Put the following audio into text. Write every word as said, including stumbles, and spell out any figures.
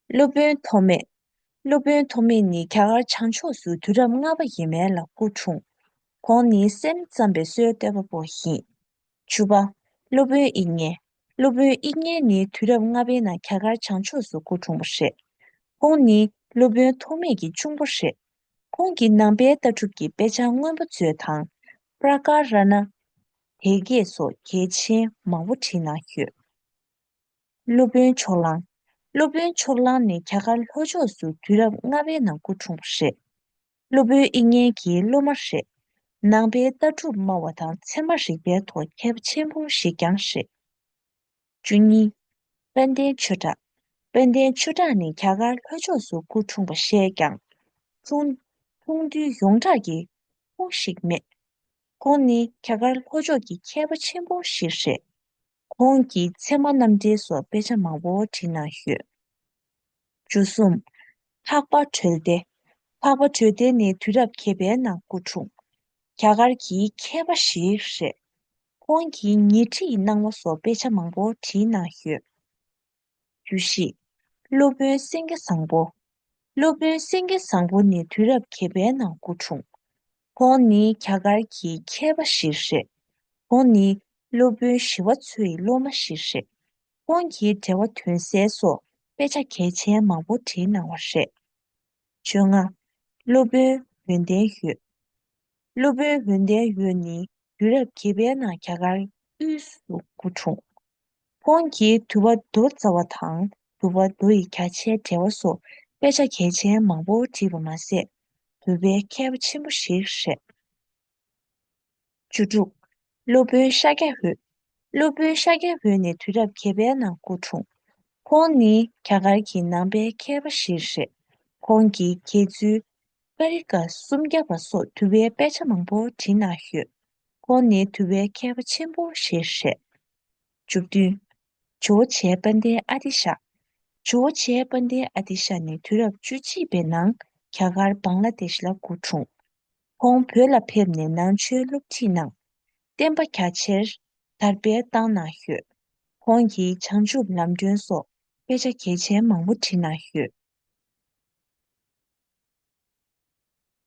སློབ་དཔོན་ཐོགས་མེད། སློབ་དཔོན་ཐོགས་མེད་ནི་རྒྱ་གར་བྱང་ཕྱོགས་སུ་དུས་རབས་ལྔ་པ་ཡས་མས་ལ་སྐུ་འཁྲུངས། ཁོང་ནི་སེམས་ཙམ་པའི་སྲོལ་གཏོད་པ་པོ་ཡིན། བཅུ་པ། སློབ་དཔོན་དབྱིག་གཉེན། སློབ་དཔོན་དབྱིག་གཉེན་ནི་དུས་རབས་ལྔ་པའི་ནང་རྒྱ་གར་བྱང་ཕྱོགས་སུ་སྐུ་འཁྲུངས་པ་རེད། ཁོང་ནི་སློབ་དཔོན་ཐོགས་མེད་ཀྱི་གཅུང་པོ་རེད། ཁོང་གི་ནང་པའི་ལྟ་གྲུབ་ཀྱི་དཔེ་ཆ་སྔོན་པོ་མཛོད་དང་། པྲ་ཀ་ར་ཎ། དེ་གས་སོགས་གལ་ཆེན་མང་པོ་བྲིས་གནང་ཡོད། སློབ་དཔོན་ཕྱོགས་གླང་། སློབ་དཔོན་ཕྱོགས་གླང་ནི་རྒྱ་གར་ལྷོ་ཕྱོགས་སུ་དུས་རབས་ལྔ་པའི་ནང་སྐུ་འཁྲུངས་པ་རེད། སློབ་དཔོན་དབྱིག་གཉེན་གྱི་སློབ་མ་རེད། ནང་པའི་ལྟ་གྲུབ་སྨྲ་བ་དང་ཚད་མ་རིག་པའི་ཐོག་མཁས་པ་ཆེན་པོ་ཞིག་ཀྱང་རེད། བཅུ་གཉིས། དཔལ་ལྡན་ཆོས་གྲགས། དཔལ་ལྡན་ཆོས་གྲགས་ནི་རྒྱ་གར་ལྷོ་ཕྱོགས་སུ་སྐུ་འཁྲུངས་པ་ཞེས་ཀྱང་། འཁྲུངས། འཁྲུངས་དུས་ཡོངས་གྲགས་ཀྱི་ཁོངས་ཤིག་མེད། ཁོང་ནི་རྒྱ་གར་ལྷོ་ཕྱོགས་ཀྱི་མཁས་པ་ཆེན་པོ་ཞིག་རེད། ཁོང་གིས་ཚད་མ་རྣམ་འགྲེལ་སོགས་དཔེ་ཆ་མང་པོ་བྲིས་གནང་ཡོད། བཅུ་གསུམ། འཕགས་པ་གྲོལ་སྡེ། འཕགས་པ་གྲོལ་སྡེ་ནི་དུས་རབས་བརྒྱད་པའི་ནང་སྐུ་འཁྲུངས། རྒྱ་གར་གྱི་མཁས་པ་ཞིག་རེད། ཁོང་གིས་ཉི་ཁྲིའི་སྣང་བ་སོགས་དཔེ་ཆ་མང་པོ་བྲིས་གནང་ཡོད། བཅུ་བཞི། སློབ་དཔོན་སེང་གེ་བཟང་པོ། སློབ་དཔོན་སེང་གེ་བཟང་པོ་ནི་དུས་རབས་བརྒྱད་པའི་ནང་སྐུ་འཁྲུངས། ཁོང་ནི་རྒྱ་གར་གྱི་མཁས་པ་ཞིག་རེད། ཁོང་ནི་སློབ་དཔོན་ཞི་བ་འཚོའི་སློབ་མ་ཞིག་རེད། ཁོང་གིས་འགྲེལ་པ་དོན་གསལ་སོགས་དཔེ་ཆ་གལ་ཆེན་མང་པོ་བྲིས་གནང་བ་རེད། བཅོ་ལྔ། སློབ་དཔོན་ཡོན་ཏན་འོད། སློབ་དཔོན་ཡོན་ཏན་འོད་ནི་དུས་རབས་བརྒྱད་པའི་ནང་རྒྱ་གར་དབུས་སུ་སྐུ་འཁྲུངས། ཁོང་གིས་དུ་བ་མདོ་རྩ་བ་དང་དུ་བ་མདོ་ཡི་རྒྱ་ཆེའི་འགྲེལ་པ་སོགས་དཔེ་ཆ་གལ་ཆེན་མང་པོ་བྲིས་པ་མ་ཟད། བོད་པའི་མཁས་པ་ཆེན་པོ་ཞིག་རེད། བཅུ་དྲུག། སློབ་དཔོན་ཤཱཀྱ་འོད། སློབ་དཔོན་ཤཱཀྱ་འོད་ནི་དུས་རབས་བརྒྱད་པའི་ནང་སྐུ་འཁྲུངས། ཁོང་ནི་རྒྱ་གར་གྱི་ནང་པའི་མཁས་པ་ཞིག་རེད། ཁོང་གིས་དགེ་ཚུལ། ཀ་རི་ཀ་སུམ་བརྒྱ་པ་སོགས་དུ་བའི་དཔེ་ཆ་མང་པོ་བྲིས་གནང་ཡོད། ཁོང་ནི་དུ་བའི་མཁས་པ་ཆེན་པོ་ཞིག་རེད། བཅུ་བདུན། ཇོ་བོ་རྗེ་དཔལ་ལྡན་ཨ་ཏི་ཤ། ཇོ་བོ་རྗེ་དཔལ་ལྡན་ཨ་ཏི་ཤ་ནི་དུས་རབས་བཅུ་གཅིག་པའི་ནང་རྒྱ་གར་བང་ལ་དེ་ཤི་ལ་སྐུ་འཁྲུངས། ཁོང་བོད་ལ་ཕེབས་ནས་ནང་ཆོས་སློབ་ཁྲིད་གནང་། བསྟན་པ་རྒྱ་ཆེར་དར་སྤེལ་བཏང་གནང་ཡོད། ཁོང་གིས་བྱང་ཆུབ་ལམ་སྒྲོན་སོགས་དཔེ་ཆ་གལ་ཆེན་མང་པོ་བྲིས་གནང་ཡོད།